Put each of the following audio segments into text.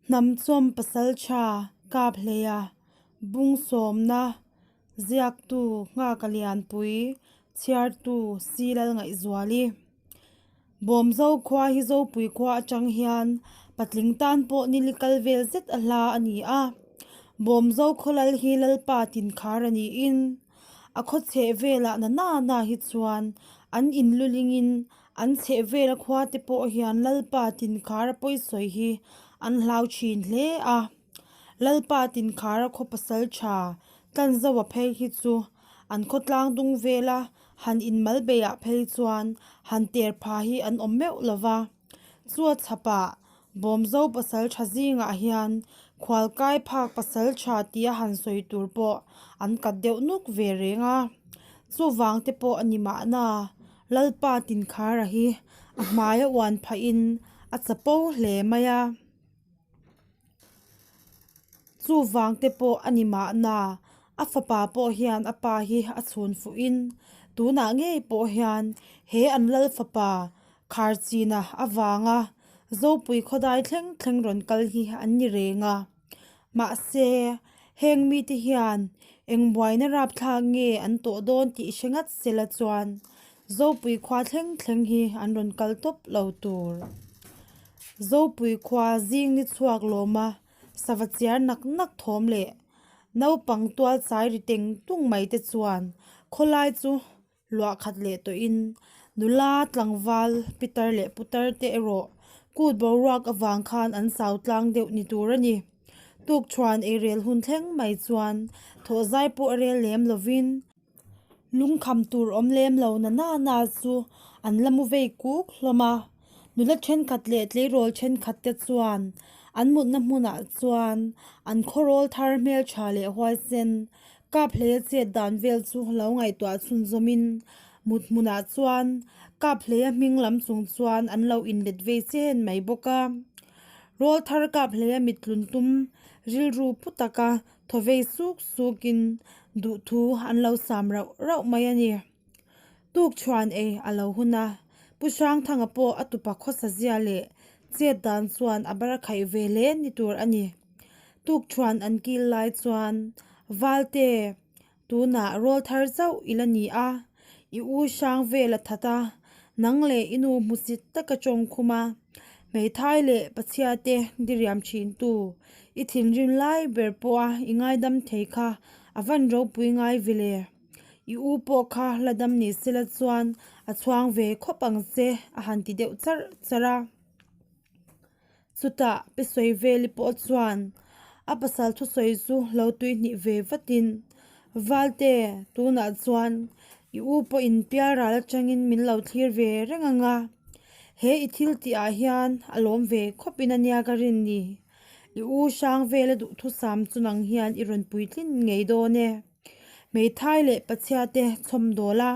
Hnamchawm Pasaltha Kaphleia Bungsawmna Ziaktu Nghaka Lianpui Chhiartu Silal Ngaihzuali Bawmzo khua hi Zopui khua atang hian patling tan pawh nili kal vel zet a hla a ni a. Bawmzo khawlal hi Lalpa tinkhar a niin a khaw chheh velah na na na hi chuan an inlulingin An chheh vela khua te pawh hian Lalpa tinkhar a pawisawi hi an hlau thin hle a. Lalpa tinkhar a khaw pasal tha Tlanzoa phei hi chu an khawtlang dung vela han inmal beiah phei chuan han ter pha hi an awm meuh lo va. Chua chhapah Bawmzo pasal tha zingah hian khualkai phak pasal tha tia han sawi tur pawh an kat deuh nuk ve reng a. Chuvang te pawh a ni mahna Lalpa Tinkhara hi a hmai a uan phahin a chapo hle mai a. Chuvang te pawh a ni mahna a fapa pawh hian a pa hi a chhun fuhin tunah ngei pawh hian he an lal fapa Kharchina avanga Zopui khawdai thleng thleng rawn kal hi an ni reng a. Mahse, heng mite hian eng buaina rapthlak nge an tawh dawn tih hre ngat sela chuan Zopui khua thleng thleng hi an rawn kal tawp lo tur. Zopui khua zing ni chhuak lawma sava chiar nak nak thawm leh naupang tual chai ri teng tung mai te chuan khawlai chu Luah khat leh tawhin nula tlangval pitar leh putar te erawh kut boruak avang khan an sau tlang deuh ni tur a ni. Tukṭhuan eirel hun thleng mai chuan thawh zai pawh a rel lem lovin lungkham tur awm lem lo na na na chu an la mu vei kuk hlawm a. Nula thenkhat leh tleirawl thenkhat te chuan an mutna hmunah chuan an khawrawl thar hmeltha leh huaisen Kap hleia chet dan vel chu lo ngaihtuah chhunzawmin mut hmunah chuan kap hleia hming lam chung chuan an lo inlet vei chen mai bawk a. Rawl thar kap hleia mittlun tum rilru pu taka thaw vei suk sukin duhthu an lo sam rauh rauh mai a ni. Tukchhuan ei a lo hun a, Pu Hrangthanga pawh a tupa khawsa zia leh chet dan chuan a bar khaih ve hle ni tur a ni. Tukchhuan an kil lai chuan Valte, tunah rawl thar chauh i la ni a, i u hrang vel a that a, nang leh i nu hmusit taka tawng khum a, hmeithai leh pachhia te diriam thin tu, i thinrim lai ber pawha i ngaidam thei kha a van ropui ngai vile. I u pawh kha la dam ni sela chuan a chhuang ve khawp ang che a han ti deuh charh charh a. Chutah Pi Sawiveli pawh chuan a pasal thusawi chu lo tui hnih ve vatin, Valte, tunah chuan i u pawhin pialral atangin min lo thlir ve reng ang a, he i thil tihah hian a lawm ve khawpin a nia ka rin ni. I u hrang vela duhthusam chu nang hian i rawn puitlin ngei dawn e. Hmeithai leh Pachhia te chhawmdawl a,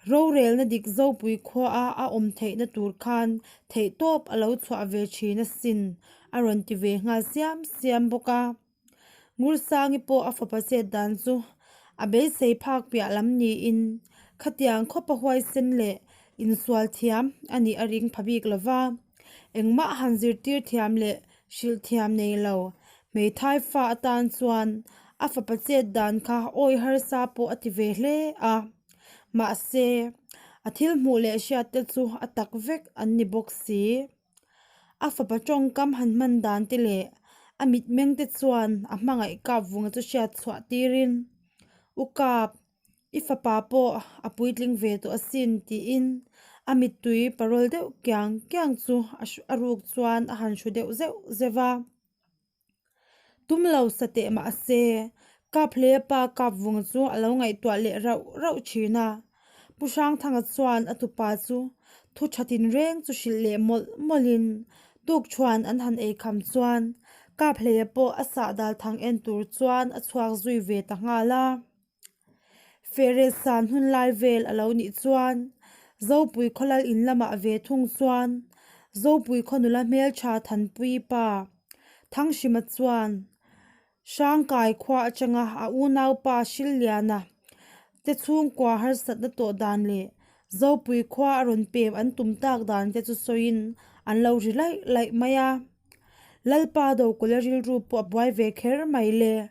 rorelna dik Zopui khua a a awm theihna tur khan theihtawp a lo chhuah ve thin asin a rawn ti ve nghal siam siam bawk a. Ngursangi pawh a fapa chet dan chu a beisei phak piah lam niin khatiang khawpa huaisen leh insual thiam a nih a ring pha bik lo va, engmah han zirtir thiam leh Hrilh thiam nei lo, hmeithai fa atan chuan a fapa chet dan kha awi harsa pawh a ti ve hle a. Mahse, a thil hmuh leh hriat te chu a tak vek an ni bawk si. A fapa tawngkam han hman dan te leh a mitmeng te chuan a hmangaih kap vunga chu hriat chhuah tirin, U Kap, I fapa pawh a puitling ve tawh asin tiin a mittui parawl deuh kiang kiang chu a ruk chuan a han hru deuh zeuh zeuh va. Tum lo sa teh mahse kap hle pa kap vung chu a lo ngaihtuah leh rauh rauh thin a. Pu Hrangthanga chuan a tupa chu thu tha tinreng chu hrilh leh mawlh mawlhin tukṭhuan an han eikham chuan kap hleia pawh a sahdal thang en tur chuan a chhuak zui ve ta nghal a. Ferel san hun lai vel a lo nih chuan Zopui khawlal in lamah ve thung chuan Zopui khaw nula hmeltha Thanpui pa Thanghrima chuan Hrangkai khua atanga a unaupa Hrilliana te chhungkua harsatna tawh dan leh Zopui khua a rawn pem an tum tak dan te chu sawiin an lo ri laih laih mai a. Lalpa Dokulha rilru pawh a buai ve kher mai le.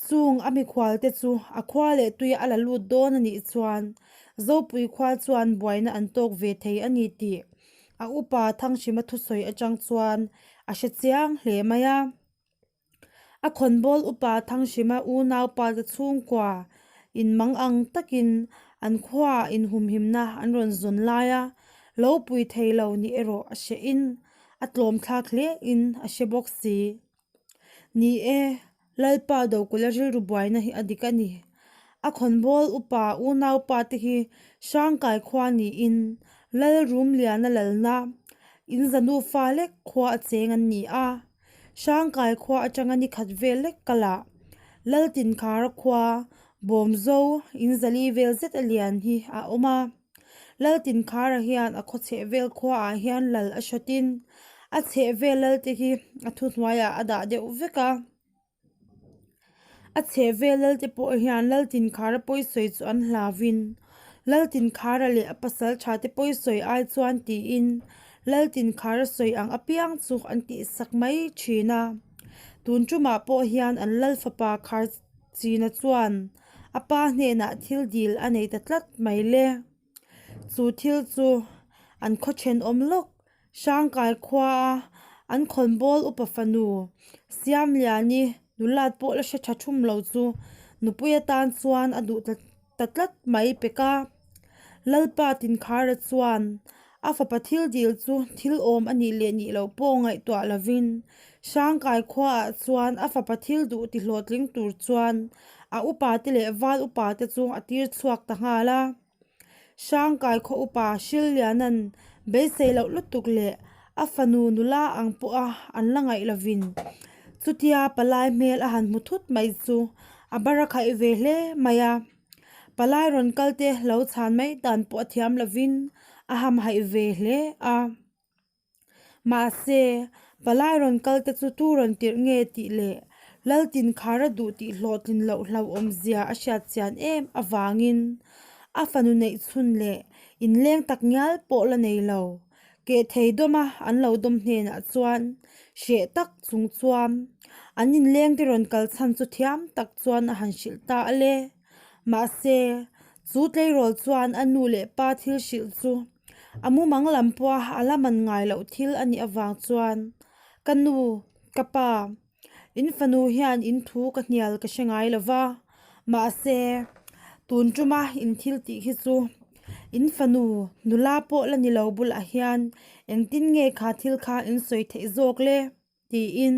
Chung a mikhualte chu a khua leh tuia a la lut dawn a nih chuan Zopui khua chuan buaina an tawk ve thei a ni tih a upa Thanghrima thusawi atang chuan a hre chiang hle mai a. A khawnbawl upa Thanghrima unaupa te chhungkua inmang ang takin an khuaah inhumhimna an rawn zawn lai a, lo pui thei lo nih erawh a hrehin a tlawmthlak hlein a hre bawk si. Ni e, Lalpa Dokulha rilru buaina hi a dik a ni. A khawnbawl upa unaupa te hi Hrangkai khua niin Lal Rumliana lalna in zanufa lek khua a cheng an ni a. Hrangkai khua atanga ni khat vel lek kalah Laltinkhara khua Bawmzo in zali vel zet a lian hi a awm a. Laltinkhara hian a khawchheh vel khuaah hian lal a hrawtin a chheh vel lal te hi a thuhnuaiah a dah deuh vek a. A chheh vel lal te pawh hian Laltinkhara pawisawi chu an hlauvin Laltinkhara leh a pasal tha te pawisawi ai chuan tiin Laltinkhara sawi ang apiang chu an tihsak mai thin a. Tun tumah pawh hian an lal fapa Kharchina chuan A pa hnenah thil dil a nei ta tlat mai le. Chu thil chu an khaw thenawm lawk Hrangkai khuaa an khawnbawl upa fanu Siamliani nulat pawh la hre tha thum lo chu nupui atan chuan a duh ta tlat mai pek a. Lalpa Tinkhara chuan a fapa thil dil chu thil awm a nih leh nih loh pawh ngaihtuah lovin Hrangkai khuaah chuan a fapa thil duh ti hlawhtling tur chuan a upa te leh val upa te chu a tir chhuak ta nghal a. Hrangkai khaw upa Hrilliana'n beisei loh lutuk leh a fanu nula ang pawha an la ngaih lovin chutia palai hmel a han hmu thut mai chu a bar a khaih ve hle mai a. Palai rawn kal te lo chhan mai dan pawh a thiam lovin a hamhaih ve hle a. Mahse, palai rawn kal te chu tu rawn tirh nge tih leh Laltinkhara duh tih hlawhtlin loh hlauhawmzia a hriat chian em avangin a fanu neih chhun leh inleng tak ngial pawh la nei lo. Keh thei dawma an lo dawm hnenah chuan hreh tak chung chuan an inleng te rawn kal chhan chu thiam tak chuan a han hrilh ta a le. Mahse, chu tleirawl chuan a nu leh pa thil hrilh chu A mumang lam pawha a la man ngai loh thil a nih avang chuan ka nu, ka pa, in fanu hian in thu ka hnial ka hre ngai lo va, mahse tun tuma in thil tih hi chu in fanu nula pawh la ni lo bulah hian engtin nge kha thil kha in sawi theih zawk le? tiin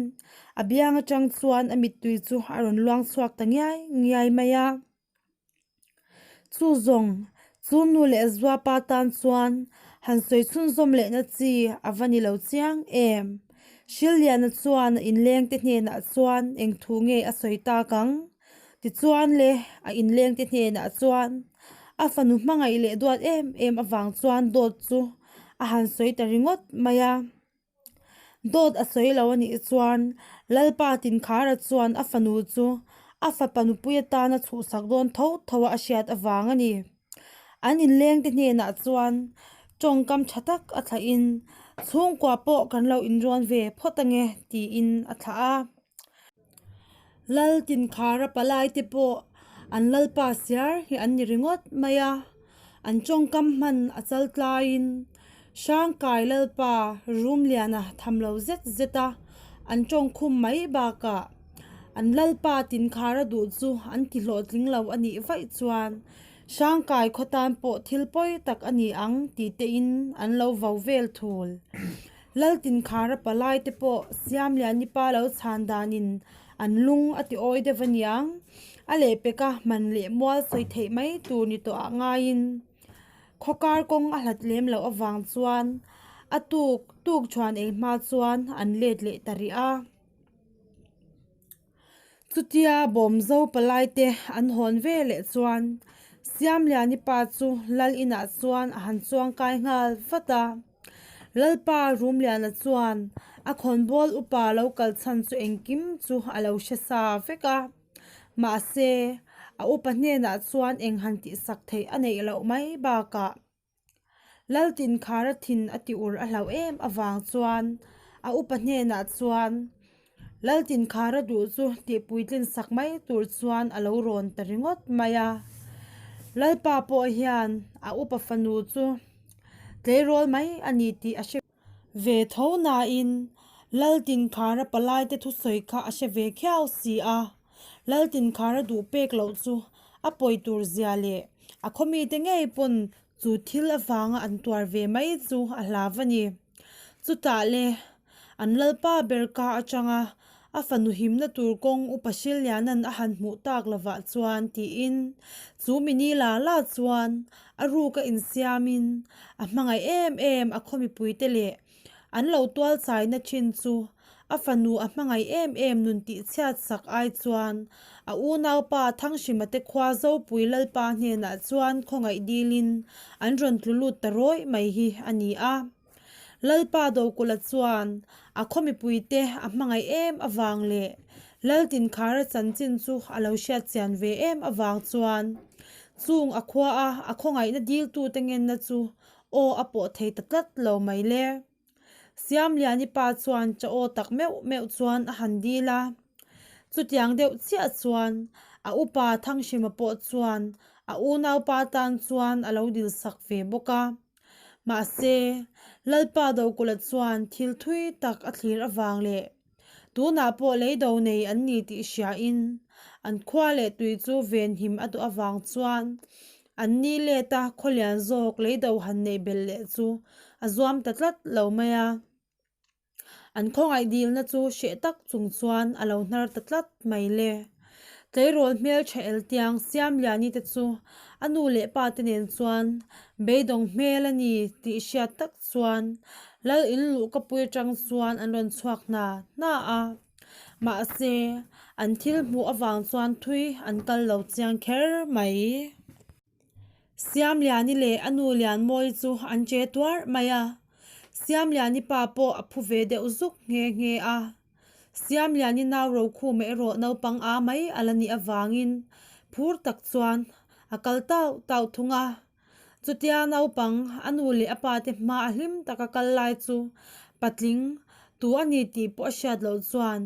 a biang atang chuan a mittui chu a rawn luang chhuak ta ngiai ngiai mai a. Chu zawng, chu nu leh zuapa tan chuan han sawi chhunzawm lehna chi a va ni lo chiang em? Hrilliana chuan a inlengte hnenah chuan eng thu nge a sawi tak ang? Tichuan le, a inlengte hnenah chuan a fanu hmangaih leh duat em em avang chuan dawt chu a han sawi ta ringawt mai a. Dawt a sawi lo a nih chuan Lalpa Tinkhara chuan a fanu chu a fapa nupui atana chhuhsak dawn tho tho a a hriat avang a ni. An inlengte hnenah chuan tawngkam tha tak a thlahin chhungkua pawh kan lo inrawn ve phawt ange tiin a thlah a. Lal Tinkhara palai te pawh an lalpa siar hi an ni ringawt mai a, an tawngkam hman a chal tlaiin Hrangkai lalpa Rumliana tham lo zet zet a, an tawngkhum mai bakah an lalpa Tinkhara duh chu an ti hlawhtling lo a nih vaih chuan Hrangkai khaw tan pawh thil pawi tak a ni ang tih tein an lo vo vel thul. Laltinkhara palai te pawh Siamliani pa lo chhan danin an lung a ti awi deuh a niang. A lehpeka man leh mual sawi theih mai tur ni tawh ah ngaiin khawkar kawng a hlat lem loh avang chuan a tuk tuk thuan ei hma chuan an let leh ta rih a. Chutia Bawmzo palai te an hawn ve leh chuan Siamliani pa chu Lal inah chuan a han chuang kai nghal vat a. Lalpa Rumliana chuan a khawnbawl upa lo kal chhan chu engkim chu a lo hre sa vek a. Mahse, a upa hnenah chuan eng han tihsak theih a neih loh mai bakah Laltinkhara thin a ti ur a hlauh em avang chuan. A upa hnenah chuan Laltinkhara duh chu tihpuitlin sak mai tur chuan a lo rawn ta ringawt mai a. Lalpa pawh hian a upa fanu chu tleirawl mai a ni tih a hre ve tho nain Laltinkhara palaite thusawi kha a hre ve khiau si a. Laltinkhara duh pek loh chu a pawi tur zia leh a khawmite ngei pawn chu thil avanga an tuar ve mai chu a hlau a ni. Chutah le, an lalpa ber ka atanga a fanu himna tur kawng Upa Hrilliana'n a han hmuh tak lovah chuan tiin chu mini la la chuan a ruka insiamin a hmangaih em em a khaw mipuite leh an lo tual chaina thin chu a fanu a hmangaih em em nun tih chhiat sak ai chuan a unaupa Thanghrima te khua Zopui Lalpa hnenah chuan khawngaih dilin an rawn tlu lut ta rawih mai hi a ni a. Lalpa Dokulha chuan a khaw mipuite a hmangaih em avang leh Laltinkhara chanchin chu a lo hriat chian ve em avang chuan chung a khua a a khawngaihna diltute ngenna chu aw a pawh thei ta tlat lo mai le. Siamliani pa chuan cha aw tak meuh meuh chuan a han dil a. Chutiang deuh chiah chuan a upa Thanghrima pawh chuan a unaupa tan chuan a lo dil sak ve bawk a. Mahse, Lalpa Dokulha chuan thil thui tak a thlir avang leh tunah pawh leido nei an ni tih hriain an khua leh tui chu venhim a duh avang chuan an ni let a khawlian zawk leido han neih belh leh chu a zuam ta tlat lo mai a. An khawngaih dilna chu hreh tak chung chuan a lo hnar ta tlat mai le. Tleirawl hmeltha eltiang Siamliani te chu a nu leh pa te nen chuan beidawng hmel a ni tih hriat tak chuan Lal in luh ka pui atang chuan an rawn chhuak hna hna a. Mahse, an thil hmuh avang chuan thui an kal lo chiang kher mai. Siamliani leh a nu Lianmawi chu an che tuar mai a, Siamliani pa pawh a phu ve deuh zuk nghe nghe a. Siamliani nau Rokhuma erawh naupang a mai a la nih avangin phur tak chuan a kal tau tau thung a. Chutia naupang a nu leh a pa te hma a hlim taka kal lai chu patling tu a ni tih pawh a hriat loh chuan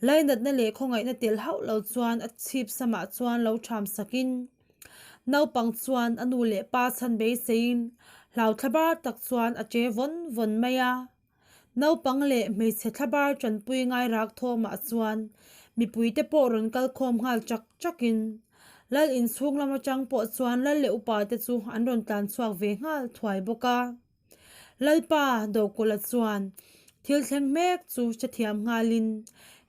lainatna leh khawngaihna tel hauh lo chuan a chhip samah chuan lo ṭham sakin Naupang chuan a nu leh pa chhan beiseiin hlauthlabar tak chuan a che vawn vawn mai a. Naupang leh hmeichhe thlabar tanpui ngai rak thawmah chuan mipuite pawh rawn kal khawm nghal chak chakin Lal inchhung lam atang pawh chuan Lal leh upa te chu an rawn tlan chhuak ve nghal thuai bawk a. Lalpa Dokulha chuan thil thleng mek chu hrethiam nghalin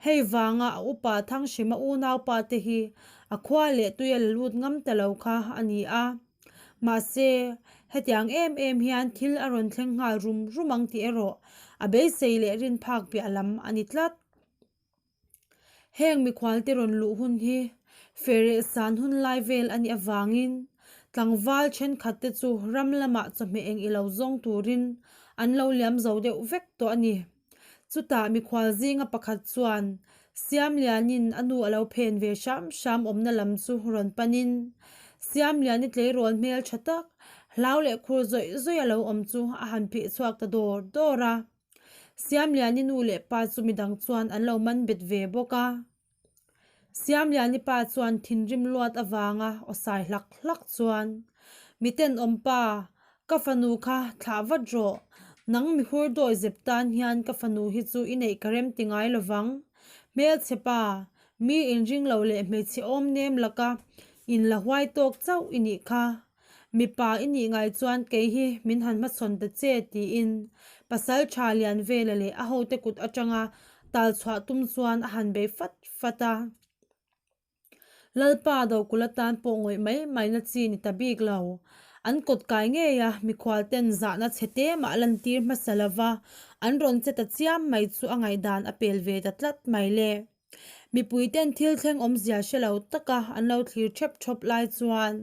hei vanga a upa Thanghrima unaupa te hi a khua leh tui a la lut ngam ta lo kha a ni a. Mahse, hetiang em em hian thil a rawn thleng nghal rum rum ang tih erawh a beisei leh rin phak piah lam a ni tlat. Heng mikhualte rawn luh hun hi fereh san hun lai vel a nih avangin tlangval thenkhatte chu ram lamah chawhmeh eng ilo zawng turin an lo liam zo deuh vek tawh a ni. Chutah mikhual zinga pakhat chuan Siamlianin a nu a lo phen ve hram hram awmna lam chu rawn panin Siamliani tleirawl hmel tha tak hlau leh khur zawih zawih a lo awm chu a han phih chhuak ta dawr dawr a. Siamliani nu leh pa chu midang chuan an lo man bet ve bawk a. Siamliani pa chuan thinrim luat avanga aw sai hlak hlak chuan, Mi tenawm pa, ka fanu kha thlah vat rawh. Nang mi hur dawi zep tan hian ka fanu hi chu i neih ka rem ti ngai lovang. Hmelchhe pa, mi inring lo leh hmeichhe awm nem laka inla huai tawk chauh i nih kha. Mipa i nih ngai chuan kei hi min han hmachhawn ta che tiin pasal tha lian vela leh a hote kut atanga tal chhuah tum chuan a han bei fat fat a. Lalpa Dokulh atan pawh ngawih mai mai na chi ni ta bik lo. An kawt kai ngei a, mikhual ten zahna chhe te mah lantir hmasa lova an rawn che ta chiam mai chu a ngaihdan a pel ve ta tlat mai le. Mipui ten thil thleng awmzia hre lo taka an lo thlir thep thawp lai chuan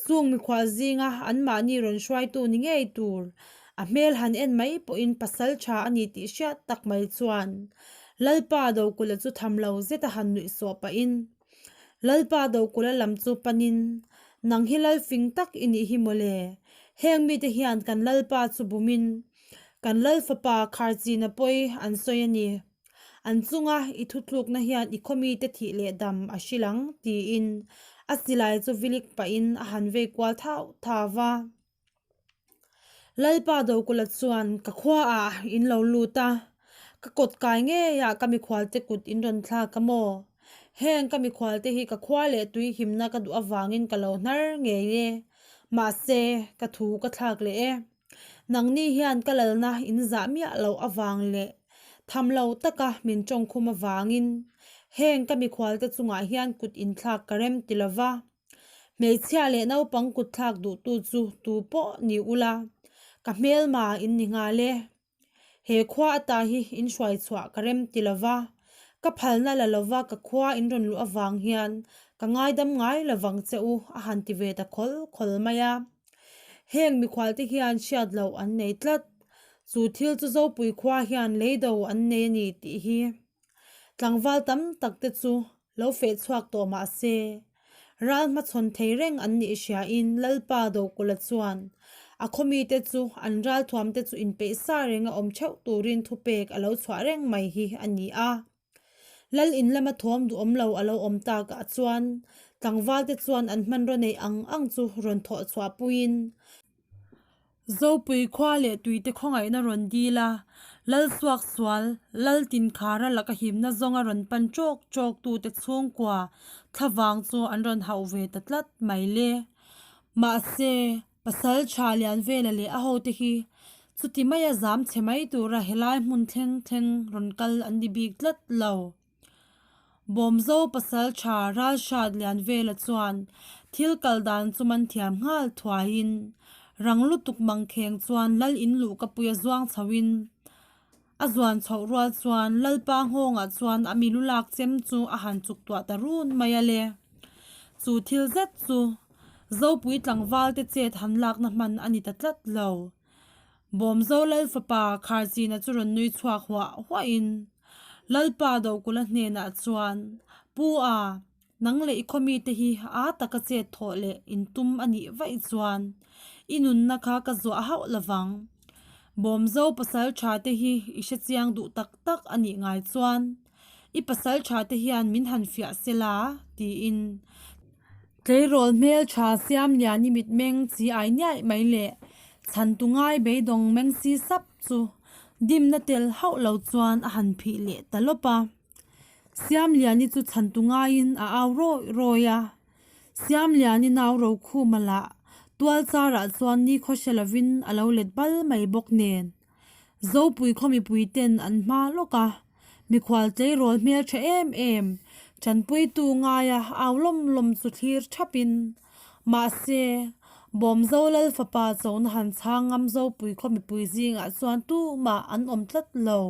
chung mikhual zinga anmahni rawn hruaitu ni ngei tur a hmel han en mai pawhin pasal tha a ni tih hriat tak mai chuan Lalpa Dokulha chu tham lo zeta han nuih sawh pahin Lalpa Dokulha lam chu panin Nang hi Lalfing tak i nih hi mawle, heng mite hian kan Lalpa chu bumin. Kan Lal fapa Kharchina pawi an sawi a ni. An chunga i thuthlukna hian i khawmite thih leh dam a hrilh ang, tiin a silai chu vilik pahin a han vei kual thau thau va. Lalpa Dokulha chuan ka khuaah in lo lut a, ka kawt kai ngeiah ka mikhualte kut in rawn thlak a maw? Heng ka mikhualte hi ka khua leh tui himna ka duh avangin ka lo hnar ngei e, mahse ka thu ka thlak leh e. Nangni hian ka lalna in zah miah loh avang leh tham lo taka min tawngkhum avangin heng ka mikhualte chungah hian kut inthlak ka rem ti lo va. Hmeichhia leh naupang kut thlak duhtu chu tu pawh ni ula, ka hmelma in ni nghal e. He khua ata hi in hruai chhuah ka rem ti lo va, ka phalna la lova ka khua in rawn luh avang hian ka ngaidam ngai lovang che u a han ti ve ta khawl khawl mai a. Heng mikhualte hian hriat loh an nei tlat. Chu thil chu Zopui khua hian leido an nei a ni tih hi tlangval tam tak te chu lo feh chhuak tawh mah se, ral hmachhawn thei reng an nih hriain Lalpa Dokulha chuan a khawmite chu an ralthuamte chu inpeih sa renga awm theuh turin thupek a lo chhuah reng mai hi a ni a. Lal in lama thawm duhawm lo a lo awm takah chuan tlangvalte chuan an hmanraw neih ang ang chu rawn thawh chhuah puiin Zopui khua leh tuite khawngaihna rawn dil a, Lal Suaksual, Lal Tinkhara laka himna zawnga rawn pan ṭawk ṭawk tute chhungkua thlavang chu an rawn hauh ve ta tlat mai le. Mahse, pasal tha Lianvela leh a hote hi chuti maia zam chhe mai tura helai hmun thleng thleng rawn kal an ni bik tlat lo. Bawmzo pasal tha Ralhrat Lianvela chuan thil kal dan chu man thiam nghal thuaiin rang lutuk mangkheng chuan lal in luh ka pui a zuang chhoin a zuan chhoh rual chuan Lalpa nghawngah chuan a milu lak chem chu a han chuk tuah ta run mai a le. Chu thil zet chu Zopui tlangval te chet han lakna hman a ni ta tlat lo. Bawmzo Lal fapa Kharchina chu rawn nui chhuak huah huahin Lalpa Dokulha hnenah chuan, Pu a, nang leh i khawmite hi a taka chet thawh leh in tum a nih vaih chuan i nunna kha ka zuah hauh lovang. Bawmzo pasal tha te hi i hrechiang duh tak tak a nih ngai chuan i pasal tha te hian min han fiah sela tiin Tleirawl hmeltha Siamliani mitmeng chi ai niaih mai leh chhantu ngai beidawng meng si sap chu dimna tel hauh lo chuan a han phih leh ta lawp a. Siamliani chu chhantu ngaiin a au rawih rawih a. Siamliani nau Rokhuma lah tual charah chuan nikhaw hre lovin a lo let bal mai bawk nen. Zopui khaw mipui ten an hma lawk a, mikhual tleirawl hmeltha em em, tanpuitu ngaia au lawm lawm chu thlir thapin, mahse, Bawmzo Lal fapa chona han chhang ngam Zopui khaw mipui zingah chuan tumah an awm tlat lo.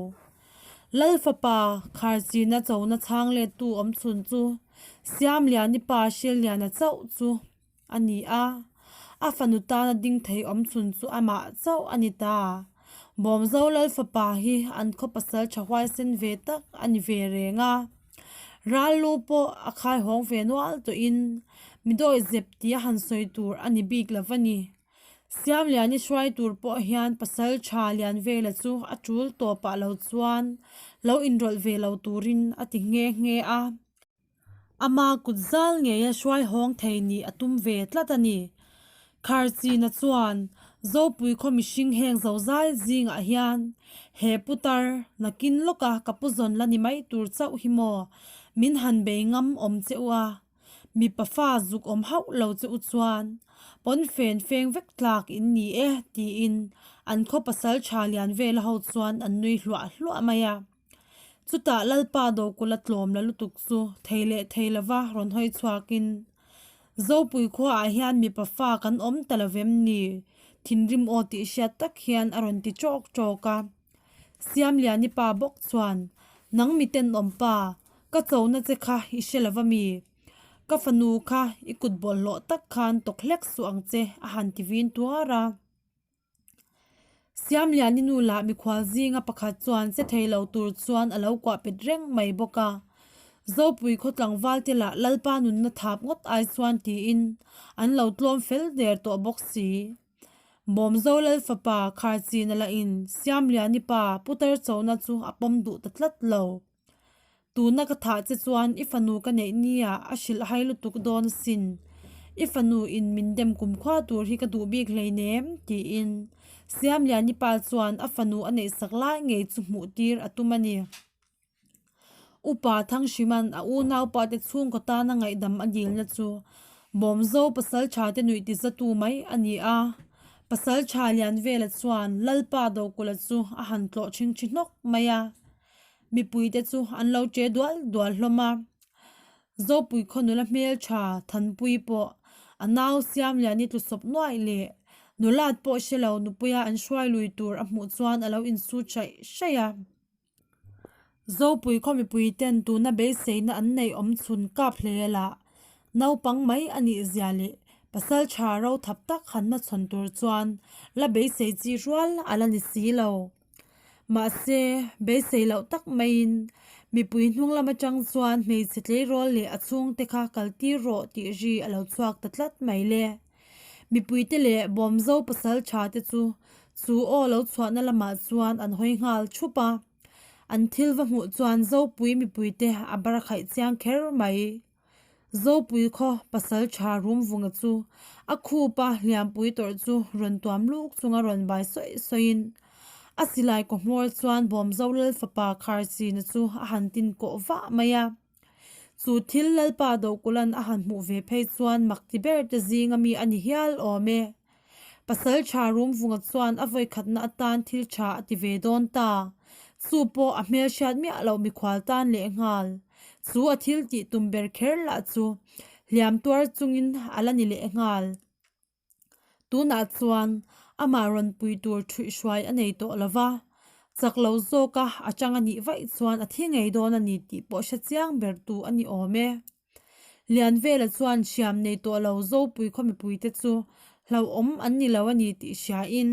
Lal fapa Kharchina chona chhang lettu awm chhun chu Siamliani pa Hrilliana chauh chu a ni a, a fanu tana ding thei awm chhun chu amah chauh a ni ta. Bawmzo Lal fapa hi an khaw pasal tha huaisen ve tak a ni ve reng a, ral lu pawh a khaihawng ve nual tawhin mi dawi zep tia han sawi tur a ni bik lo a ni. Siamliani hruai tur pawh hian pasal tha Lianvela chu a tul tawpah lo chuan lo inrawlh ve lo turin a ti nghe nghe a. Ama kut zal ngeia hruai hawng thei nih a tum ve tlat a ni. Kharchina chuan Zopui khaw mihring heng zozai zingah hian he putar nakin lawka ka pu zawn la ni mai tur chauh hi maw min han bei ngam awm che u a, mipa fa zuk awm hauh lo che u chuan pawnfen feng vek tlak in ni e tiin an khaw pasal tha lian vela ho chuan an nui hluah hluah mai a. Chutah Lalpa Dokulha tlawm la lutuk chu thei leh thei lova rawn hawi chhuakin, Zopui khuaah hian mipa fa kan awm ta lo vem ni? Thinrim aw tih hriat tak hian a rawn ti ṭawk ṭawk a. Siamliani pa bawk chuan, Nang mi tenawm pa, ka chona che kha i hre lova mi? Ka fanu kha i kut bawlhhlawh tak khan tawk hlek suh ang che a han ti vin tuar a. Siamliani nu lah mikhual zinga pakhat chuan che thei lo tur chuan a lo kuah pet reng mai bawk a. Zopui khaw tlangval te lah Lalpa nunna thap ngawt ai chuan tiin an lo tlawm fel der tawh bawk si. Bawmzo Lal fapa Kharchina lahin Siamliani pa putar chona chu a pawm duh ta tlat lo. Tuna ka thah che chuan i fanu ka neih nia a hrilh hai lutuk dawn asin. I fanu in min dem kumkhua tur hi ka duh bik hleinem tiin Siamliani pa chuan a fanu a neihsak lai ngei chu hmuh tir a tum a ni. Upa Thangsiman a unaupa te chhungkaw tana ngaihdam a dilna chu Bawmzo pasaltha te nuih tizatu mai a ni a. Pasaltha Lianvela chuan Lalpa Dokulha chu a han tlawh chhingchhi hnawk mai a. Mipuite chu an lo che dual dual hlawm a. Zopui khaw nula hmeltha Thanpui pawh a nau Siamliani tlusawp nuaih leh nulat pawh hre lo nupuia an hruai lui tur a hmuh chuan a lo insut hraih hraih a. Zopui khaw mipui ten tuna beiseina an neih awm chhun kap hle lah naupang mai a nih zia leh pasal tha ro thap tak han hmachhawn tur chuan la beisei chi rual a la ni si lo. Mahse, beisei loh tak maiin mipui hnung lam atang chuan hmeichhe tleirawl leh a chhungte kha kal tir rawh tih ri a lo chhuak ta tlat mai le. Mipuite leh Bawmzo pasal tha te chu chu aw lo chhuahna lamah chuan an hawi nghal thup a. An thil va hmuh chuan Zopui mipuite a bar khaih chiang kher mai. Zopui khaw pasal tha Rumvunga chu a khupa hliampui tawrh chu rawn tuam luk chunga rawn bai sawi sawiin a silai kaw hmawr chuan Bawmzo Lal fapa Kharchina chu a han tin kawh vah mai a. Chu thil Lalpa Dohkulan a han hmuh ve phei chuan mak ti ber te zinga mi a ni hial awm e. Pasal tha Rumvunga chuan a vawikhatna atan thil tha a ti ve dawn ta. Chu pawh a hmelhriat miah loh mikhual tan lehnghal. Chu a thil tih tum ber kher lah chu hliam tuar chungin a la ni lehnghal. Tunah chuan amah rawn pui tur ṭhuihhruai a nei tawh lo va, chak lo zawka a chang a nih vaih chuan a thi ngei dawn a ni tih pawh hre chiang ber tu a ni awm e. Lianvela chuan hriam nei tawh lo Zopui khaw mipuite chu hlauhawm an ni lo a ni tih hriain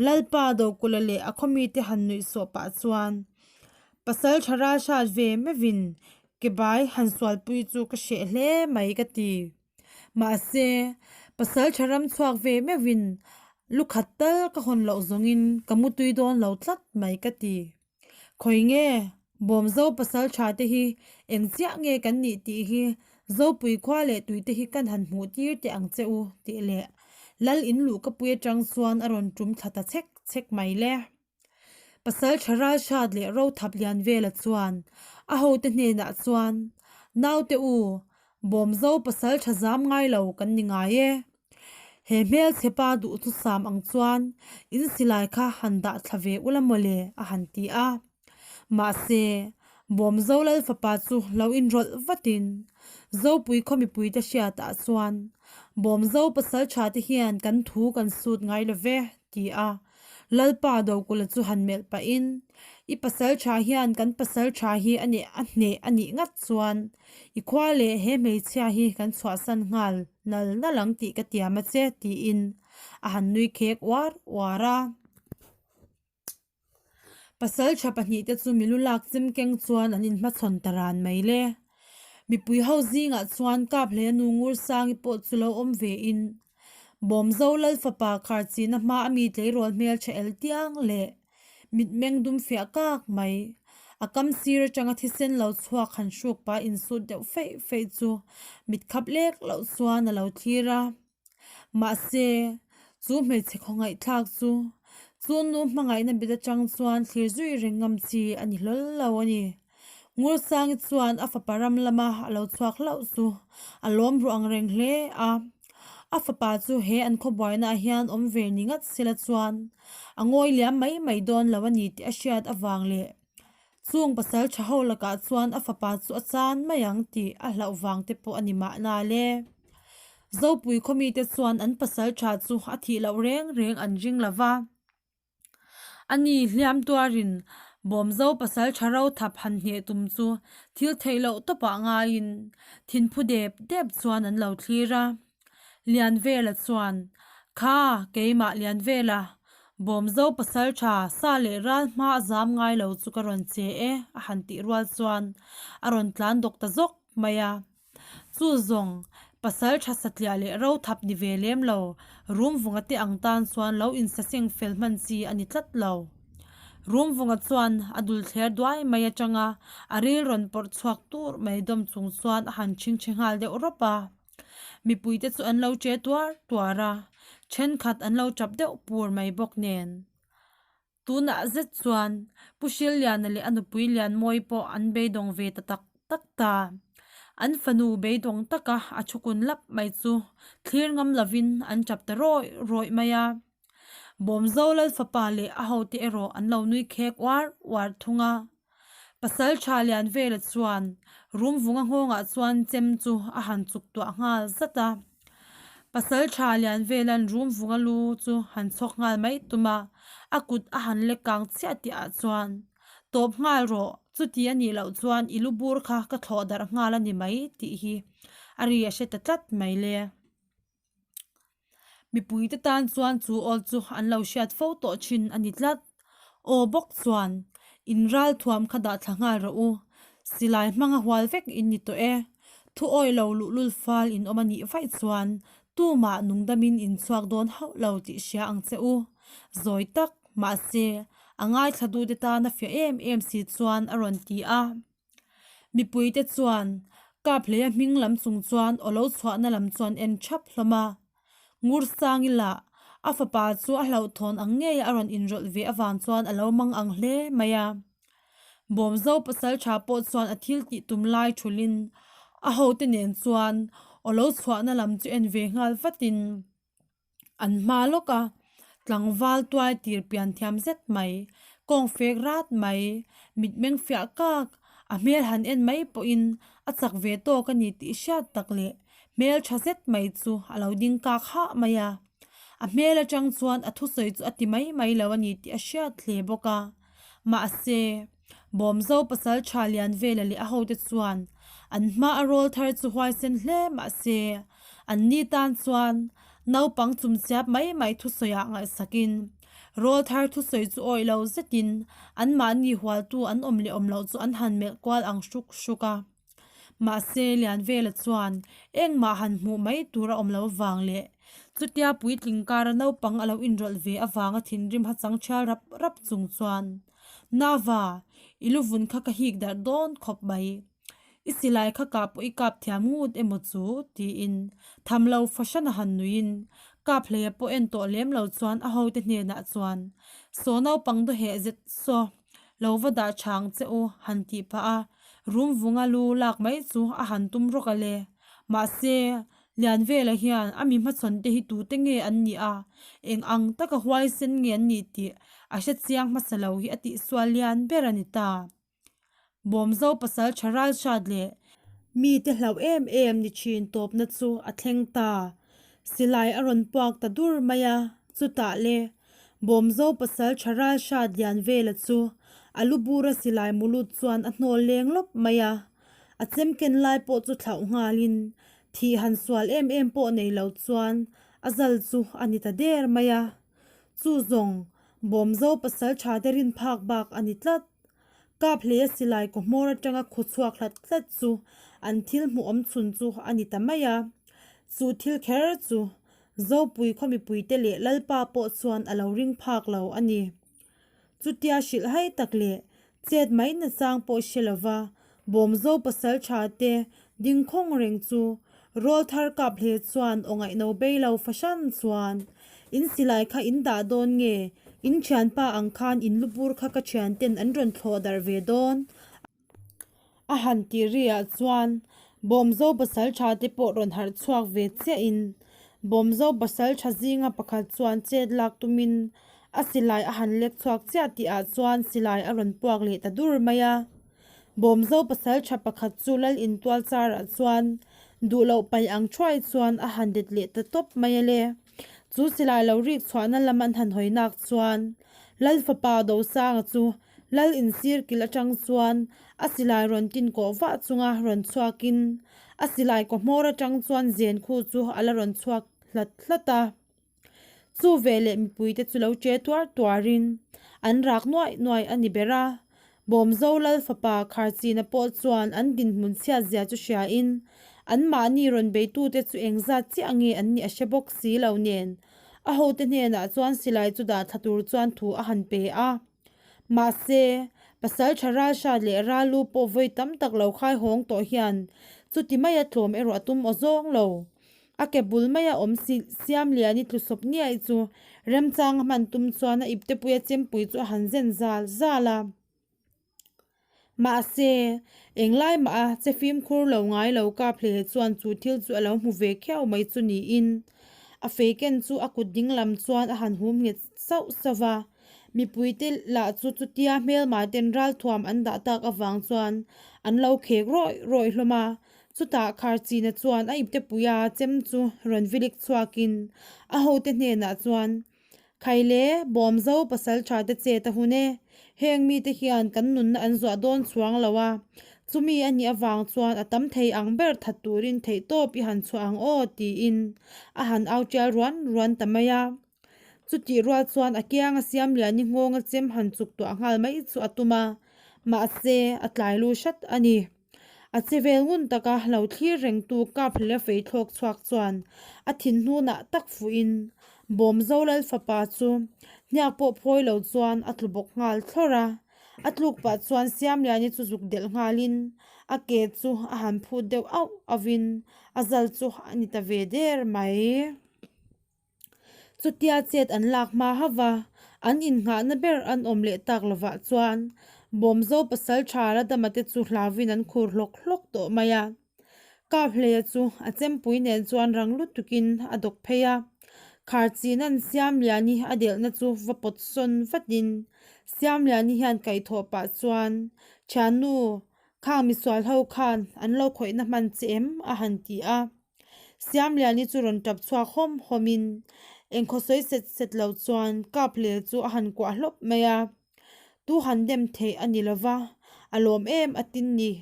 Lalpa Dokulha leh a khaw mite han nuih sawh pah chuan Pasal tha ral hrat ve meuhin ke bai han sualpui chu ka hreh hle mai ka ti. Mahse, pasal tha ram chhuak ve meuhin lu khat tal ka hawn loh zawngin ka mutui dawn lo tlat mai ka ti. Khawi nge, Bawmzo pasal tha te hi eng chiah nge kan nih tih hi Zopui khua leh tui te hi kan han hmuh tir teh ang che u tih leh Lal in luh ka pui atang chuan a rawn tum thla ta chhek chhek mai le. Pasal tha Ralhrat leh Rothap Lianvela chuan a hote hnenah chuan, Naute u, Bawmzo pasal tha zam ngai lo kan ni ngai e. He hmelchhe pa duh chu sam ang chuan in silai kha han dah thla ve ula mawle a han ti a. Mahse, Bawmzo Lal fapa chu lo inrawlh vatin Zopui khaw mipuite hriatah chuan, Bawmzo pasal tha te hian kan thu kan sut ngai lo ve, ti a. Lalpa Dokulha chu han melh pahin, I pasal tha hian kan pasal tha hi a nih a hneh a nih ngat chuan i khua leh he hmeichhia hi kan chhuahsan nghal nal nal ang tih ka tiam a che tiin a han nui khek uar uar a. Pasal tha pahnihte chu milu lak chem keng chuan an inhmachhawn ta ran mai le. Mipui ho zingah chuan kap hlei nu Ngursangi pawh chu lo awm vein Bawmzo Lal fapa Kharchina hma a mi tleirawl hmeltha el tiang leh mitmeng dum fiah kak mai. A kam sir atanga thisen lo chhuak han hruk pah insut deuh feih feih chu mitkhap lek loh chuan a lo thlir a. Mahse, chu hmeichhe khawngaihthlak chu chu nu hmangaihna bit atang chuan thlir zui reng ngam chi a ni hlawl lo a ni. Ngursangi chuan a fapa ram lama a lo chhuak hlauh chu a lawm ruh ang reng hle a. A fapa chu he an khawbuainaah hian awm ve ni ngat sela chuan a ngawi liam mai mai dawn lo a ni tih a hriat avang leh chung pasal tha ho lakah chuan a fapa chu a chan mai ang tih a hlauh vang te pawh a ni mahna le. Zopui khawmite chuan an pasal tha chu a thih loh reng reng an ring lo va. A ni hliam tuarin Bawmzo pasal tha ro thap han hneh tum chu thil theih loh tawpah ngaiin thinphu dep dep chuan an lo thlir a. Lianvela chuan, Kha, keimah Lianvela, Bawmzo pasal tha sa leh ral hma a zam ngai lo chu ka rawn che e a han tih rual chuan a rawn tlan dawk ta zawk mai a. Chu zawng, Pasal tha satliah leh ro thap ni ve lem lo, Rumvunga te ang tan chuan lo insaseng fel hman chi a ni tlat lo. Rumvunga chuan a dul thler duai mai atanga a ril rawn pawrh chhuak tur mai dawm chung chuan a han chhingchhe nghal deuh rawp a. Mipuite chu an lo che tuar tuar a, thenkhat an lo tap deuh pur mai bawk nen. Tunah zet chuan Pu Hrilliana leh a nupui Lianmawi pawh an beidawng ve ta tak tak ta. An fanu beidawng taka a thukun lap mai chu thlir ngam lovin an tap ta rawih rawih mai a. Bawmzo Lalfapa leh a hote erawh an lo nui khek uar uar thung a. Pasal tha lian vela chuan Rumvunga nghawngah chuan chem chu a han chuk tuah nghal zat a. Pasal tha lian velan Rumvunga lu chu han chhawk nghal mai tum a, a kut a han lek kang chiah tih ah chuan, Tawp nghal rawh, chuti a nih loh chuan i lu bur kha ka thlawh darh nghal a ni mai tih hi a ri a hre ta tlat mai le. Mipuite tan chuan chu awl chu an lo hriat fo tawh thin a ni tlat. Aw bawk chuan, In ral thuam kha dah thla nghal rawh u. Silai hmanga hual vek in ni tawh e. Thu awi lo luhlul fal in awm a nih vaih chuan tumah nungdamin in chhuak dawn hauh lo tih hria ang che u. Zawi tak, mahse, a ngaithla duhte tana fiah em em si chuan a rawn ti a. Mipuite chuan Kaphleia hming lam chung chuan aw lo chhuahna lam chuan en thap hlawm a. Ngursangi lah a fapa chu a hlauhthawn ang ngei a rawn inrawlh ve avang chuan a lo mang ang hle mai a. Bawmzo pasal tha pawh chuan a thil tih tum lai thulhin a hote nen chuan aw lo chhuahna lam chu en ve nghal vatin, An hma lawk a, tlangval tuai tir pian thiam zet mai, kawng fek rat mai, mitmeng fiah kak, a hmel han en mai pawhin a chak ve tawk a ni tih hriat tak leh hmel tha zet mai chu a lo ding kak hah mai a. A hmel atang chuan a thusawi chu a ti mai mai lo a ni tih a hriat hle bawk a. Mahse, Bawmzo pasal tha lian vela leh a hote chuan an hma a rawl thar chu huaisen hle mahse, an ni tan chuan naupang chumchiap mai mai thusawiah ngaihsakin rawl thar thusawi chu awih lo zetin anmahni hualtu an awm leh awm loh chu an han melh kual ang hruk hruk a. Mahse, Lianvela chuan engmah han hmuh mai tur a awm lo avang leh chutia puitling kara naupang a lo inrawlh ve avanga thinrim hachang thial rap rap chung chuan, Nava, i luvun kha ka hik darh dawn khawp mai. I silai kha kah pawh i kap thiam ngut emaw chu? tiin tham lo fahran a han nuiin kap hleia pawh en tawh lem lo chuan a hote hnenah chuan, Saw naupang dawheh zet saw. Lo va dah chhang che u, han tih phah a, Rumvunga lu lak mai chu a han tum rawk a le. Mahse, Lianvela hian a mi hmachhawn te hi tute nge an nih a, eng ang taka huaisen nge an nih tih a hre chiang hmasa lo hi a tihsual lian ber a ni ta. Bawmzo pasal tha ral hrat leh mite hlauh em em ni thin tawpna chu a thleng ta. Silai a rawn puak ta dur mai a, chutah le Bawmzo pasal tha ral hrat lian vela chu a lu bura silai mulut chuan a hnawl leng lawp mai a, a chem ken lai pawh chu thlauh nghalin thih han sual em em pawh nei lo chuan a zal chu a ni ta der mai a. Chu zawng Bawmzo pasal tha te rin phak bak a ni tlat. Kap hleia silai kaw hmawr atanga khaw chhuak hlat hlat chu an thil hmuh awm chhun chu a ni ta mai a. Chu thil kher chu Zopui khaw mipuite leh Lalpa pawh chuan a lo ring phak lo a ni. Chutia hrilh hai tak leh chet mai nachang pawh hre lova Bawmzo pasal tha te ding khawng reng chu Rawl thar kap hle chuan aw ngaihno bei lo fahran chuan in silai kha in dah dawn nge in thianpa ang khan in lubur kha ka thian ten an rawn thlawh darh ve dawn a han tih ri ah chuan Bawmzo pasal tha te pawh rawn harh chhuak ve chiah in Bawmzo pasal tha zinga pakhat chuan chet lak tumin a silai a han lek chhuak chiah tih ah chuan silai a rawn puak leh ta dur mai a. Bawmzo pasal tha pakhat chu lal intual charah chuan duh loh paih ang thuai chuan a han det leh ta tawp mai a le. Chu silai lo rik chhuahna lam an han hawi nak chuan Lal fapa Dosanga chu lal insir kil atang chuan a silai rawn tin kawh vah chunga rawn chhuakin a silai kaw hmawr atang chuan zen khu chu a la rawn chhuak hlat hlat a. Chu veleh mipuite chu lo che tuar tuarin an rak nuaih nuaih a ni ber a. Bawmzo Lal fapa Kharchina pawh chuan an dinhmun chhiat zia chu hriain Anmahni rawn beitute chu engzat chiah nge an nih a hre bawk si lo nen, a hote hnenah chuan silai chu dah thla tur chuan thu a han pe a. Mahse, pasal tha ralhrat leh ralu pawh vawi tam tak lo khai hawng tawh hian chuti maia tlawm erawh a tum aw zawng lo. A ke bul maia awm Siamliani tlusawp niaih chu remchanga hman tum chuan a iptepuia chempui chu a han zen zal zal a. Mahse, englai mah a che fimkhur lo ngai lo kap hle chuan chu thil chu a lo hmu ve khiau mai chu niin a fei ken chu a kut ding lam chuan a han hum nghet sauh sauh va. Mipuite lah chu chutia hmelma ten ralthuam an dah tak avang chuan an lo khek rawih rawih hlawm a. Chutah Kharchina chuan a iptepuia chem chu rawn vilik chhuakin a hote hnenah chuan, Khaile, Bawmzo pasal tha te chet a hun e. Heng mite hian kan nunna an zuah dawn chuang lo a, chumi a nih avang chuan a tam thei ang ber that turin theihtawp i han chhuah ang aw tiin a han au tial ruan ruan ta mai a. Chutih rual chuan a kianga Siamliani nghawnga chem han chuk tuah nghal mai chu a tum a, mahse a tlai lu hrat a ni. A che vel ngun taka lo thlir rengtu kap hlel a fei thlawk chhuak chuan a thin hnunah tak fuhin Bawmzo Lal fapa chu hniak pawh phawi lo chuan a tlu bawk nghal thlawr a. A tluk pah chuan Siamliani chu zuk delh nghalin a ke chu a han phut deuh auh auhin a zal chu a ni ta ve der mai. Chutia chet an lak hma hauh va, an innghahna ber an awm leh tak lovah chuan Bawmzo pasal tha Radama te chu hlauvin an khur hlawk hlawk tawh mai a. Kaphleia chu a chempui nen chuan rang lutukin a dawk phei a, Kharchina'n Siamliani a delhna chu va pawt sawn vatin Siamliani hian kaihthawh pah chuan, Thiannu, khang misual ho khan an lo khawihna hman che em? a han ti a. Siamliani chu rawn tap chhuak hawm hawmin engkhaw sawi set set lo chuan kap hlel chu a han kuah hlawp mai a, tu han dem theih a ni lova, a lawm em a tin ni.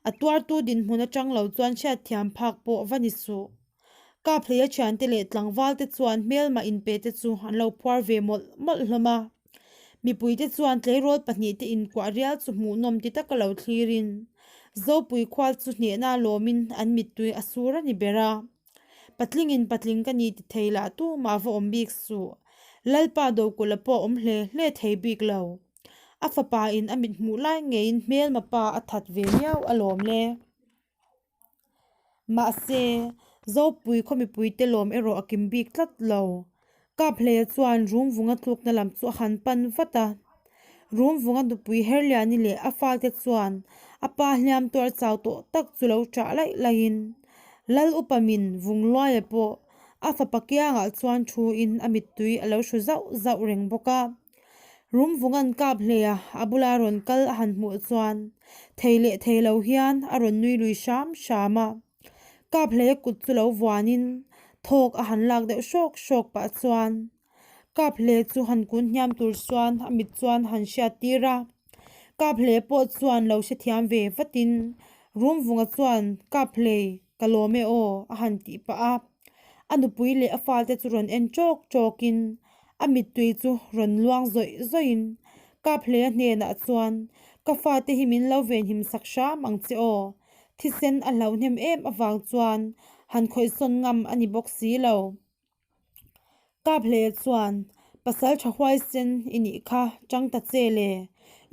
A tuartu dinhmun atang lo chuan hriatthiam phak pawh va ni suh. Kap hleia thiante leh tlangval te chuan hmelmah inpe te chu an lo phuar ve mawlh mawlh hlawm a. Mipuite chuan tleirawl pahnihte inkuah rial chu hmuhnawm ti taka lo thlirin Zopui khual chu hnehna lawmin an mittui a sur a ni ber a. Patlingin patling ka ni ti thei lah tumah va awm bik suh. Lalpa Dokulh a pawh awm hle hle thei bik lo. A fapa in a mit hmuh lai ngeiin hmelma pa a that ve miau alawm le. Mahse, Zopui khaw mipuite lawm erawh a kim bik tlat lo. Kaphleia chuan Rumvunga tlukna lam chu a han pan vat a. Rumvunga nupui Herliani leh a fate chuan a pa hliam tuar chau tawh tak chu lo ṭah laih laihin Lal upa min Vungluaia pawh a fapa kiangah chuan thuin a mittui a lo hru zauh zauh reng bawk a. Rumvunga'n kap hleia a bula rawn kal a han hmuh chuan thei leh thei lo hian a rawn nui lui hram hram a. Kap hleia kut chu lo vuanin thawk a han lak deuh hrawk hrawk pah chuan kap hle chu han kun hniam tur chuan a mit chuan han hriat tir a. Kap hle pawh chuan lo hrethiam ve vatin Rumvunga chuan kap hlei ka lawm e aw a han tih pah a. A nupui leh a fate chu rawn en ṭawk ṭawkin A mittui chu rawn luang zawih zawihin Kaphleia hnenah chuan, Ka fate hi min lo venhim sak hram ang che aw. Thisen a hlauh hnem em avang chuan han khawihsawn ngam a ni bawk si lo. Kaphleia chuan, Pasal tha huaisen i nih kha, chang ta che le.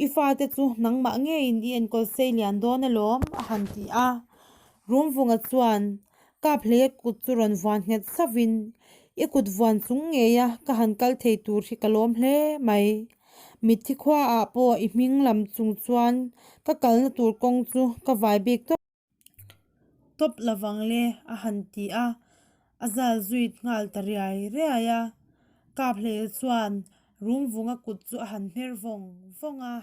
I fate chu nangmah ngeiin i enkawl sei lian dawn alawm, a han ti a. Rumvunga chuan, Kaphleia kut chu rawn vuan nghet sauhin, I kut vuan chung ngeia ka han kal thei tur hi ka lawm hle mai. Mitthi khuaah pawh i hming lam chung chuan ka kalna tur kawng chu ka vai bik tawp tawp lovang le, a han ti a, a zal zui nghal ta riai riai a. Kaphleia chuan Rumvunga kut chu a han hmer vawng vawng a.